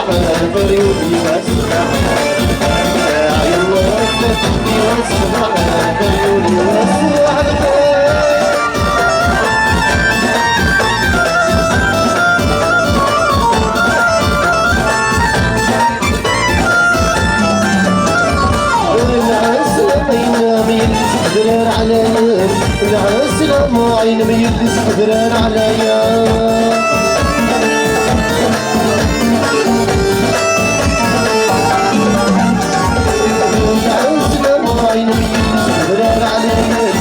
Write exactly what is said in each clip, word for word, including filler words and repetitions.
Lɛeslama-inem yelli-s ḥedrar ɛlayem, lɛeslama-inem yelli-s ḥedrar ɛlayem. Lɛeslama-inem yelli-s ḥedrar ɛlayem,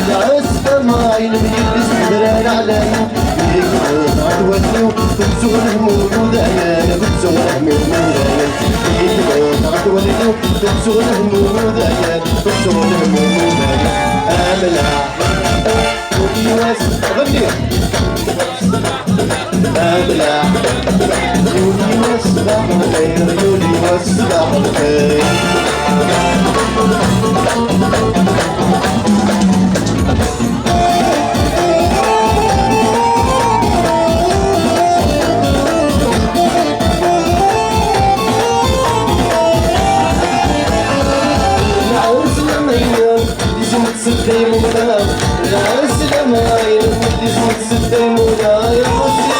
lɛeslama-inem yelli-s ḥedrar ɛlayem. Yekbed ɣer wallen-iw, tettuɣ lehmum udayen, tettuɣ lehmum udayen. Yekbed ɣer wallen-iw, tettuɣ lehmum udayen, tettuɣ lehmum udayen. Amla, yuli wass, ɣenni. Amla, yuli wass, ṣṣbeḥ lxir, yuli wass, ṣṣbeḥ lxir. Lɛeslama-inem, isem tsedday mula, lɛeslama-inem, isem tsedday mula, ya Ḥusin.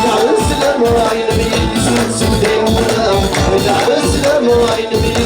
Lɛeslama-inem, isem tsedday mula, lɛeslama-inem,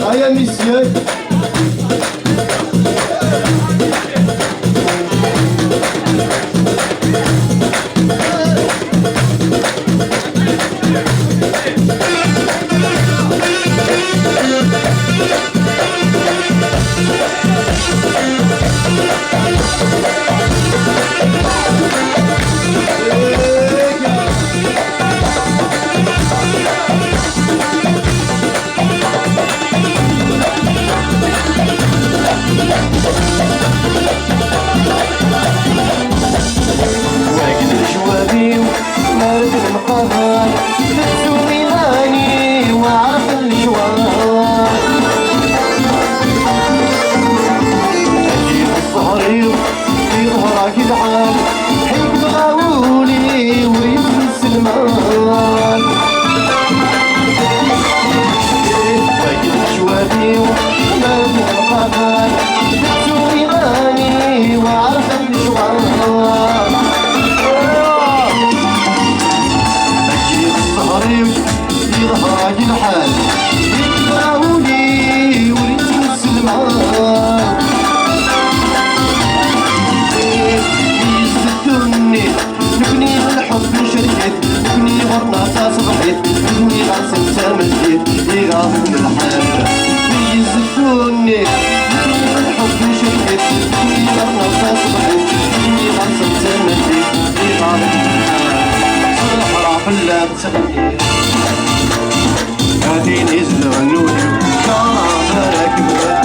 Aya, messieurs. Wagi d lecwab-iw, ma rfed mqabeṛ, tettu iman-iw, ɛerfen lecwab. Aǧib ṣṣher-iw, iḍher-ak lḥal, ḥikmeɣ awul-iw, ur yesselman. Wagi d lecwab-iw, ma rfed mqabeṛ, tettu iman-iw, ɛerfen lecwab. Aǧib ṣṣher-iw, iḍher-ak lḥal, yekfa wul-iw ur yettwaselma. Yezzi ddunit, nekni lḥeb ncerk-it, nekni ɣur-neɣ taṣebḥit, nekni ɣer-sen d tameddit, iɣaḍ-iten lḥal. Yezzi ddunit, nekni lḥeb ncerk-it, nekni ɣur-neɣ taṣebḥit, nekni ɣer-sen d tameddit, iɣaḍ-iten lḥal. S leḥra fell-am Ad-in izdeɣ nnun-iw, d aɣrab ara kemmel.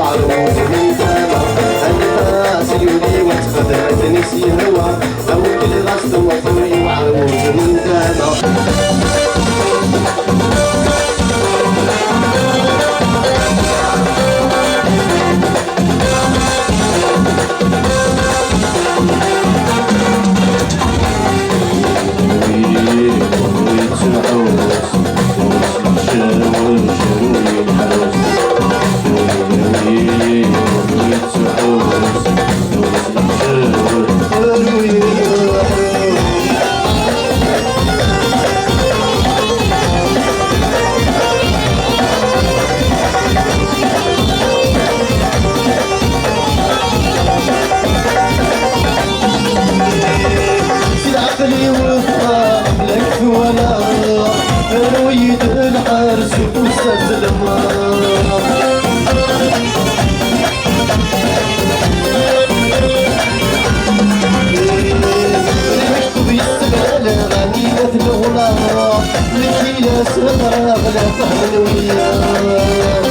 Ɛerwez n tama, anef-as yuli wa texdem akken i s-yehwa, awkel ɣas tewweḍ yewɛer wuz n tama. Si leɛqel-iw ffɣeɣ, la k-twalaɣ, rwi-d lḥers ufus azelmaḍ. Lmektub yesseblan ɣanida tleɣla, nekk i la s-heddreɣ la fehmen wiyaḍ.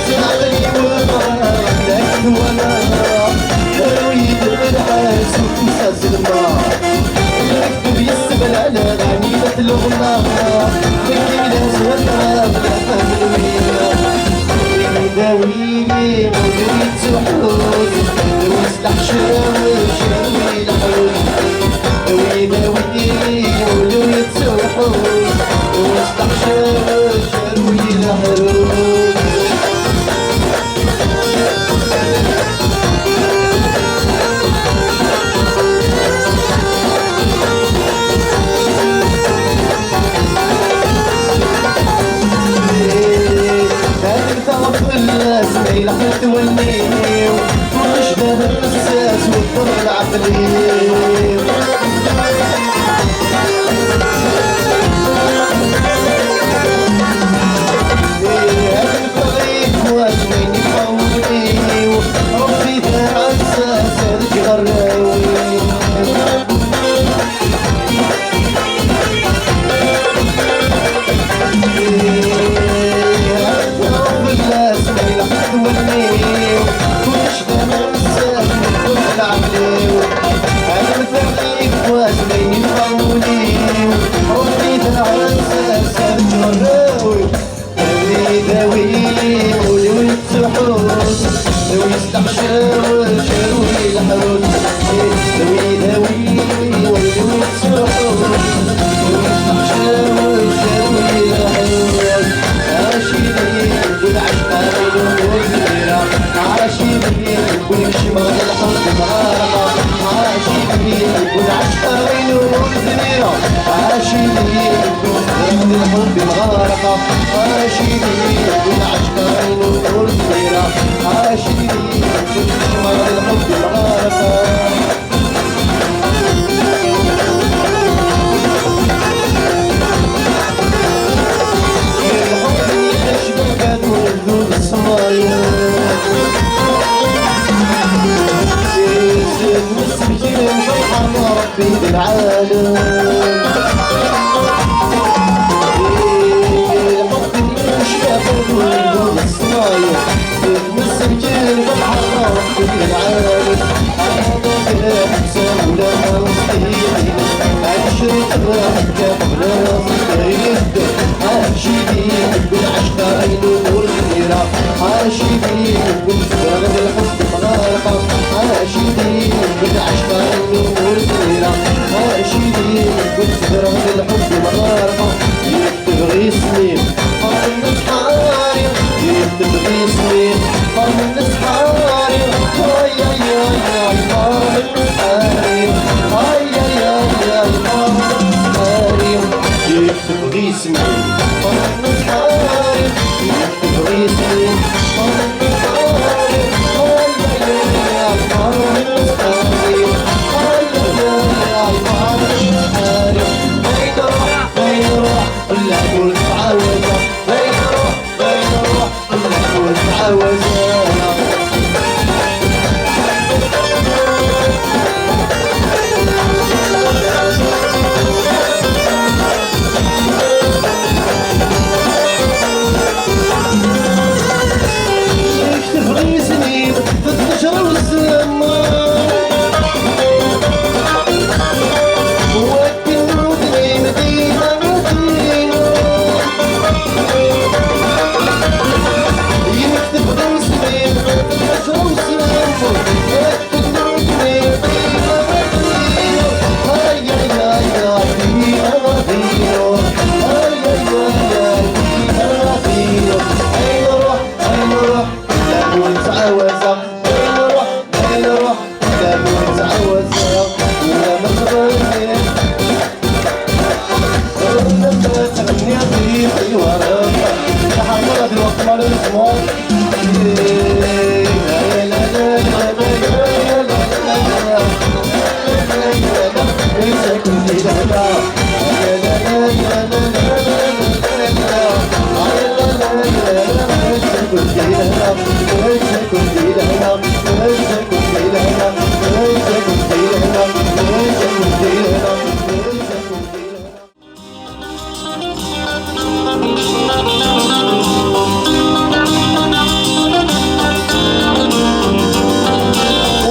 Ttɛaqli walaɣ, la k-twalaɣ, rwi-d lḥers ufus azelmaḍ. Lmektub yesseblan ɣanida tleɣla, nekk i la s-heddreɣ la fehmen wiyaḍ. Dawi-yi ul-iw yettḥuz, dawi s leḥcic, dawi leḥruz. Dawi, dawi-yi ul-iw yettḥuz, dawi s leḥcic, dawi leḥruz. Ad nteɣ fell-as ma ilaq ad twelli, kullec d aberressas wexxer lɛeql-iw. Ad nteɣ i twazmin iqawlen-iw, Rebbi d aɛessas ad ǧǧeɣ arraw-iw. Dawi, dawi, ul-iw yettḥuz, dawi s leḥcic, dawi leḥruz. Dawi, dawi, ul-iw yettḥuz, dawi s leḥcic, dawi leḥruz. Acidi, ul-ɛecqa, ul-ur zmira. Acidi, ul-kecmeɣ d lḥeb mɣarqa. Acidi, ul-ɛecqa, ul-ur zmira. Acidi, ul-kecmeɣ d lḥeb mɣarqa. Acidi, ul-ɛecqa, ul-ur zmira. Acidi, ul-kecmeɣ d lḥeb mɣarqa. Rebbi d lɛalem. Lḥukm n ccbabat u lmut ṣṣnay, d lmeskin d lḥaram d lɛalem. Aḥeqq d lḥebs ulama ustehim, ad ncreq lḥekka qbel ad ɣ-testehid. Acidi deg lɛecqa ayen ur zmireɣ, acidi deg lfeqra d lḥezn mɣarqeɣ, acidi deg lɛecqa ayen ur zmireɣ, acidi deg lfeqra d lḥezn mɣarqeɣ. Yekteb ɣisem-im ɣer nnezḥari, yekteb ɣisem-im ɣer nnezḥari. Ay, ay, ay, ay, ɣer nnezḥari. Ay, ay, ay, ay, ɣer nnezḥari. Yekteb ɣisem-im ɣer nnezḥari. Yekteb ɣisem-im ɣer nnezḥari. Ay, ay, ay, ay, ɣer nnezḥari. Ay, ay, ay, ay, ɣer nnezḥari. Ay, ay, ay, ay, ay, ɣer nnezḥari. Ay, ay, ay, ay, ay, ɣer nnezḥari.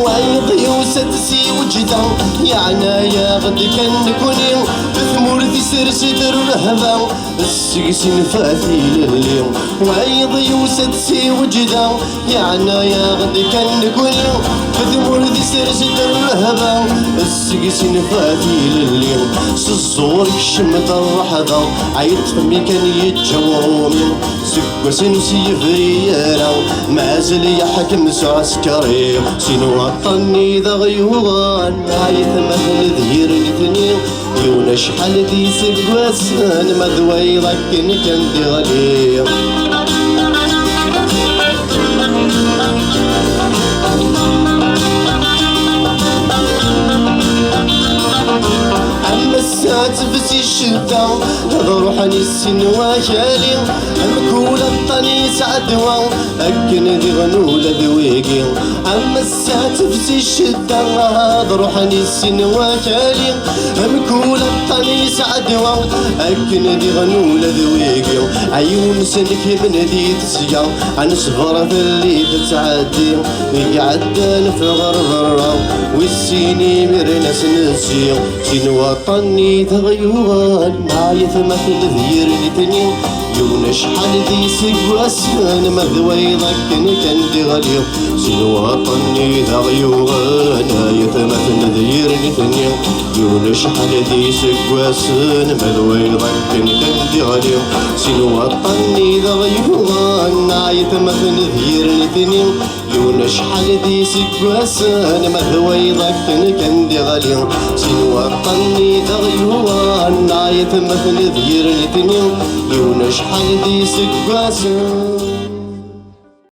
Wayeḍ yusa-d si weǧda, yeɛna-yaɣ-d kan nekni, tmurt isers-d rrehba, seg-s infa tilelli. Wayeḍ yusa-d si weǧda, yeɛna-yaɣ-d kan nekni, tmurt isers-d rrehba, seg-s infa tilelli. S ẓẓur kcem-d rreḥba, ay ṭṭef mi kan yeǧǧa uṛumi. Seg wass-inu s yebri ara, mazal yeḥkem s ɛeskari. Sin waṭṭan-nni d aɣ-yuɣan, ayetmaten d yir nitni. Yiwen acḥal d iseggasen, ma d wayeḍ akken kan d-iɣli. Am ass-a tefsi ccedda, ad ruḥen i sin wakali, mkul aṭṭan yesɛa ddwa, akken diɣen ula d wigi. Am ass-a tefsi ccedda, ad ruḥen i sin wakali, mkul aṭṭan yesɛa ddwa, akken diɣen ula d wigi. Ayiwen-nsen kemnen di tesga, ad nesber fell-i tettɛeddi, i iɛeddan ɣer berra, wis sin imiren ad s-nessi. Sin waṭṭan-nni d aɣ-yuɣan, ayetmaten d yir nitni. Yiwen acḥal d iseggasen, ma d wayeḍ akken kan d-iɣli. Sin waṭṭan-nni d aɣ-yuɣan, ayetmaten d yir nitni. Yiwen acḥal d iseggasen, ma d wayeḍ akken kan d-iɣli. Sin waṭṭan-nni d aɣ-yuɣan, ayetmaten d yir nitni. Yiwen acḥal d iseggasen, ma d wayeḍ akken kan d-iɣli. Sin waṭṭan-nni d aɣ-yuɣan, ayetmaten d yir nitni. Yiwen acḥal d iseggasen.